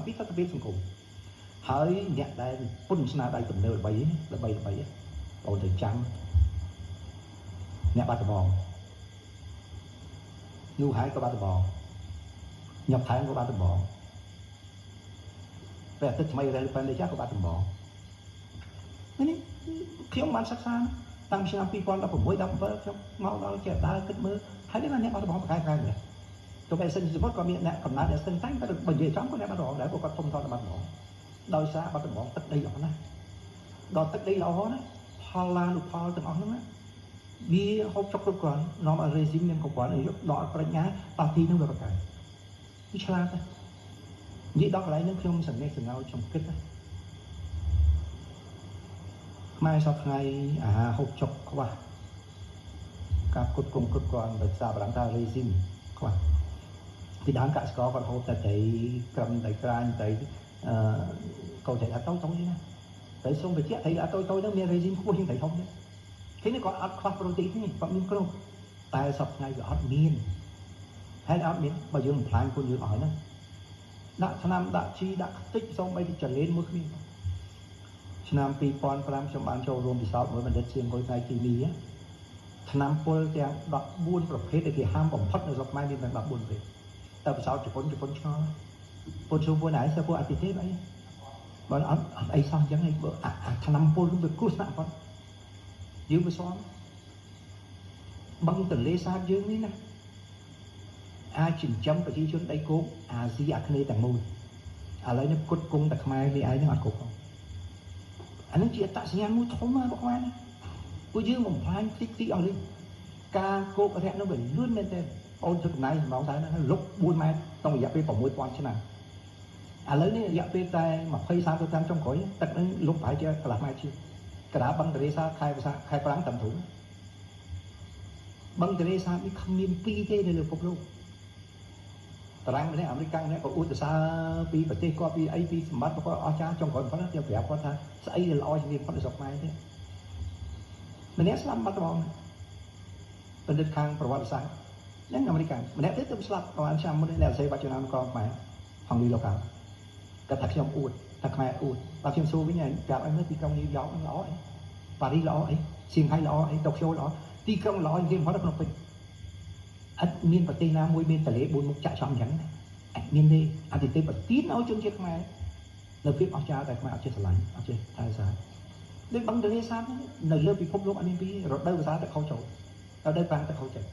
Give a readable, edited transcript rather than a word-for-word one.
ពីទស្សនវិជ្ជាសង្គមហើយអ្នកដែលពុនស្នាដៃទំនើបល្បីល្បីល្បីបងទៅចាំអ្នកបាត់ដំបងនោះហើយក៏បាត់ដំបងញ៉ាំថែមក៏បាត់ដំបងពេលអាទិត្យថ្មីរ៉េប៉ែនលេចាក៏បាត់ដំបងនេះខ្ញុំបានសិក្សាតាំងឆ្នាំ2016 17ខ្ញុំមកដល់ចេះដើរគិតមើលហើយនេះអ្នកបាត់ដំបងប្រកែកប្រកែម្ល៉េះទោះបីសិនសមុទ្រក៏មានអ្នកកំណត់អ្នកស្ទឹងតែតែបើនិយាយចំក៏អ្នកបាត់ដំបងដែរព្រោះគាត់ធំធាត់បាត់ដំបងដោយសារបាត់ដំបងទឹកដីល្អណាស់ដល់ទឹកដីល្អណាស់ផលឡានុផលទាំងអស់ហ្នឹងវាហូបចុកគ្រប់គ្រាន់នាំឲ្យរេស៊ីមមានគ្រប់គ្រាន់យកដកប្រាជ្ញាប៉ាទីនឹងវាប្រកែវាឆ្លាតណាស់និយាយដល់កន្លែងហ្នឹងខ្ញុំសង្កេតសង្កោខ្ញុំគិតណាខ្មែរសពថ្ងៃអាហារហូបចុកខ្វះការគុតគង់គ្រប់គ្រាន់ដោយសារបារាំងថារេស៊ីមខ្វះពីដើមកសិករគាត់ហូបតែត្រីក្រឹមត្រីក្រាញត្រីអឺកូនត្រីអាតូចតូចណាតែសូមបញ្ជាក់ត្រីអាតូចតូចហ្នឹងមានរេស៊ីមខ្ពស់ជាងត្រីធំទៀតឃើញគាត់អត់ខ្វះប្រូតេអ៊ីនទេគាត់មានគ្រប់តែសពថ្ងៃវាអត់មានហើយអត់មានបើយើងបំផ្លាញខ្លួនយើងអស់ហើយណាដាក់ថ្នាំដាក់ជីដាក់ខ្ទេចសូម្បីតែចលេនមួយគ្មានឆ្នាំ2005ខ្ញុំបានចូលរួមពិសោធន៍មួយបណ្ឌិតសៀងគុយផ្នែកគីមីថ្នាំពុលទាំង14ប្រភេទដែលគេហាមបំផុតនៅស្រុកខ្មែរមានទាំង14ប្រភេទតែពិសោធន៍ជប៉ុនជប៉ុនឆ្ងល់ពុនជួពួកណៃសើពួកអតិថិអីបើអត់អត់អីសោះអញ្ចឹងឯងបើអាថ្នាំពុលវាគ្រោះថ្នាក់បំផុតយើងវាស្មបឹងទន្លេសាបយើងនេះណាអាចចិញ្ចឹមប្រជាជនដីគោកអាស៊ីអាគ្នេយ៍ទាំងមូលឥឡូវនេះគុតគង់តែខ្មែរនេះឯងនឹងអត់គ្រប់ផងអានឹងជាអត្តសញ្ញាណមួយធំណាស់របស់ខ្មែរណាពួកយើងបំផ្លាញតិចតិចអស់លីការគោករយៈនោះវាលឿនមែនទេអូនធ្វើកំណៃសំងតែហ្នឹងលុប4ម៉ែត្រក្នុងរយៈពេល6000ឆ្នាំឥឡូវនេះរយៈពេលតែ20 30ឆ្នាំចុងក្រោយទឹកហ្នឹងលុបប្រហែលជាកន្លះម៉ែត្រជាងកណ្ដាលបឹងទន្លេសាបខែភាសាខែប្រាំងតាមធំបឹងទន្លេសាបនេះគ្មានពីរទេនៅលើពិភពលោកតារាងម្នាក់អាមេរិកម្នាក់ក៏អួតសរសើរពីប្រទេសគាត់ពីអីពីសម្បត្តិគាត់អស្ចារ្យចុងក្រោយបំផុតខ្ញុំប្រាប់គាត់ថាស្អីដែលល្អជាងគេបំផុតនៅស្រុកខ្មែរទេម្នាក់ស្លាប់បាត់បងបណ្ឌិតខាងប្រវត្តិសាស្ត្រហ្នឹងអាមេរិកម្នាក់ទៀតទៅស្លាប់ប្រហែលឆ្នាំមុនអ្នកសេវចនានុក្រមខ្មែរហងលីឡូកាល់គាត់ថាខ្ញុំអួតថាខ្មែរអួតបើខ្ញុំសួរវិញប្រាប់ឲ្យមើលទីក្រុងញូវយ៉កល្អអីប៉ារីសល្អអីសៀងហៃល្អអីតូក្យូល្អទីក្រុងល្អជាងគេបំផុតនៅភ្នំពេញអត់មានប្រទេសណាមួយមានទន្លេ4មុខចាក់ចំអញ្ចឹងអត់មានទេអតិថិប្រទានឲ្យជនជាតិខ្មែរនៅភាពអស្ចារ្យតែខ្មែរអត់ចេះស្រឡាញ់អត់ចេះថែរក្សាដូចបឹងទន្លេសាបនៅលើពិភពលោកអត់មានពីរដូវវស្សាទឹកខុសចូលរដូវប្រាំងទឹកខុសចេញ